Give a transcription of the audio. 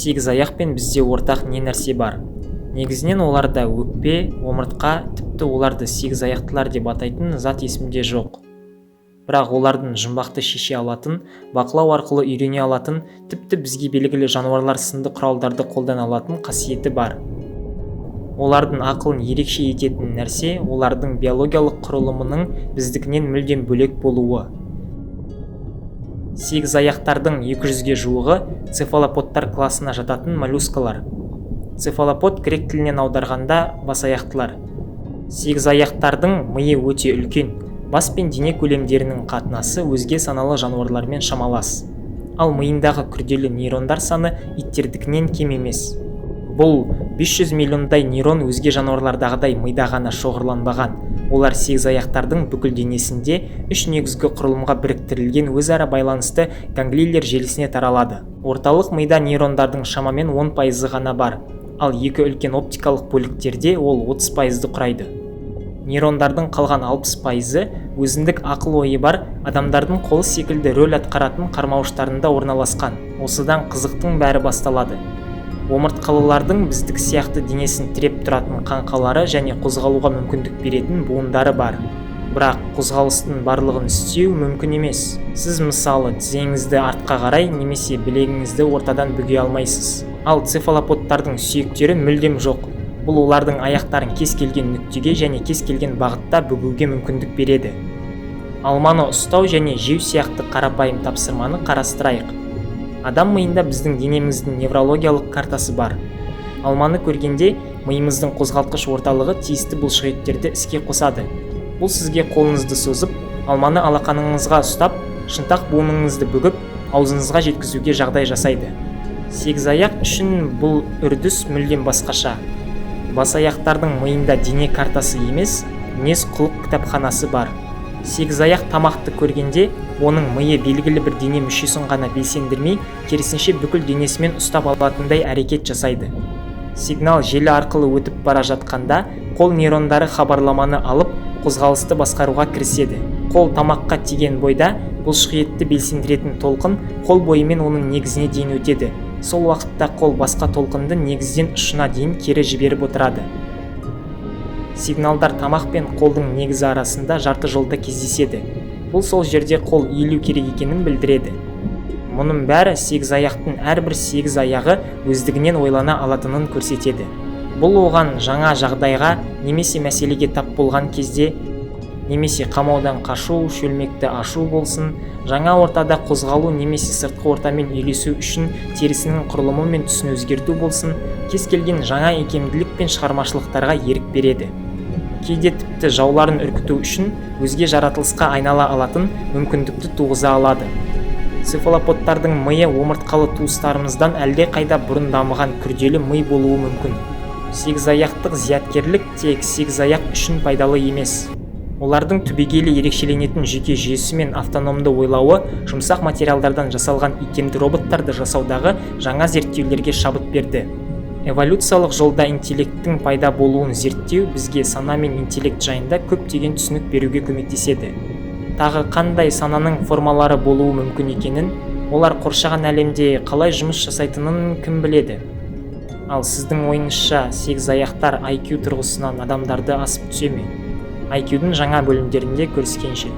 Сегізаяқпен бізде ортақ не нәрсе бар? Негізінен оларда өкпе, омыртқа, тіпті оларды сегізаяқтылар деп атайтын зат есімде жоқ. Бірақ олардың жұмбақты шеше алатын, бақылау арқылы үйрене алатын, тіпті бізге белгілі жануарлар сынды құралдарды қолдана алатын қасиеті бар. Олардың ақылын ерекше ететін нәрсе – олардың биологиялық құрылымының біздікінен мүлдем бөлек болуы. Сегізаяқтардың 200-ге жуығы цефалоподтар класына жататын моллюскалар. Цефалопод грек тілінен аударғанда басаяқтылар. Сегізаяқтардың миы өте үлкен, бас пен дене көлемдерінің қатынасы өзге саналы жануарлармен шамалас. Ал миындағы күрделі нейрондар саны иттердікінен кем емес. Бұл 500 миллиондай нейрон өзге жануарлардағыдай мида ғана шоғырланбаған. Олар сегізаяқтардың бүкіл денесінде үш негізгі құрылымға біріктірілген өзара байланысты ганглийлер желісіне таралады. Орталық мида нейрондардың шамамен 10%-ы ғана бар, ал екі үлкен оптикалық бөліктерде ол 30%-ды құрайды. Нейрондардың қалған 60%-ы өзіндік ақыл-ойы бар адамдардың қолы секілді рөл атқаратын қармауыштарында орналасқан. Осыдан қызықтың бәрі басталады. Омыртқалылардың біздікі сияқты денесін тіреп тұратын қаңқалары және қозғалуға мүмкіндік беретін буындары бар. Бірақ қозғалыстың барлығын істеу мүмкін емес. Сіз, мысалы, тізеңізді артқа қарай немесе білегіңізді ортадан бүге алмайсыз. Ал цефалоподтардың сүйектері мүлдем жоқ. Бұл олардың аяқтарын кез келген нүктеге және кез келген бағытта бүгуге мүмкіндік береді. Алманы ұстау және жеу сияқты қарапайым тапсырманы қарастырайық. Адам миында біздің денеміздің неврологиялық картасы бар. Алманы көргенде миымыздың қозғалтқыш орталығы тиісті бұлшықеттерді іске қосады. Бұл сізге қолыңызды созып, алманы алақаныңызға ұстап, шынтақ буыныңызды бүгіп, аузыңызға жеткізуге жағдай жасайды. Сегізаяқ үшін бұл үрдіс мүлдем басқаша. Басаяқтардың миында дене картасы емес, мінез-құлық кітапханасы бар. Сегізаяқ тамақты көргенде оның миы белгілі бір дене мүшесін ғана белсендірмей, керісінше, бүкіл денесімен ұстап алатындай әрекет жасайды. Сигнал желі арқылы өтіп бара жатқанда, қол нейрондары хабарламаны алып, қозғалысты басқаруға кіріседі. Қол тамаққа тиген бойда бұлшықетті белсендіретін толқын қол бойымен оның негізіне дейін өтеді. Сол уақытта қол басқа толқынды негізден ұшына дейін кері жіберіп отырады. Сигналдар тамақ пен қолдың негізі арасында жарты жолда кездеседі. Бұл сол жерде қол иілу керек екенін білдіреді. Мұның бәрі сегізаяқтың әрбір сегіз аяғы өздігінен ойлана алатынын көрсетеді. Бұл оған жаңа жағдайға немесе мәселеге тап болған кезде, немесе қамаудан қашу, шөлмекті ашу болсын, жаңа ортада қозғалу немесе сыртқы ортамен үйлесу үшін терісінің құрылымы мен түсін өзгерту болсын, кез келген жаңа икемділік пен шығармашылықтарға ерік береді. Кейде тіпті жауларын үркіту үшін өзге жаратылысқа айнала алатын мүмкіндікті туғыза алады. Цефалоподтардың миы омыртқалы туыстарымыздан әлдеқайда бұрын дамыған күрделі ми болуы мүмкін. Сегізаяқтық зияткерлік тек сегізаяқ үшін пайдалы емес. Олардың түбегейлі ерекшеленетін жүйке жүйесі мен автономды ойлауы жұмсақ материалдардан жасалған икемді роботтарды жасаудағы жаңа зерттеулерге шабыт берді. Эволюциялық жолда интеллекттің пайда болуын зерттеу бізге сана мен интеллект жайында көптеген түсінік беруге көмектеседі. Тағы қандай сананың формалары болуы мүмкін екенін, олар қоршаған әлемде қалай жұмыс жасайтынын кім біледі? Ал сіздің ойыңызша, сегізаяқтар IQ тұрғысынан адамдарды асып түсе ме? IQ-дің жаңа бөлімдерінде көріскенше!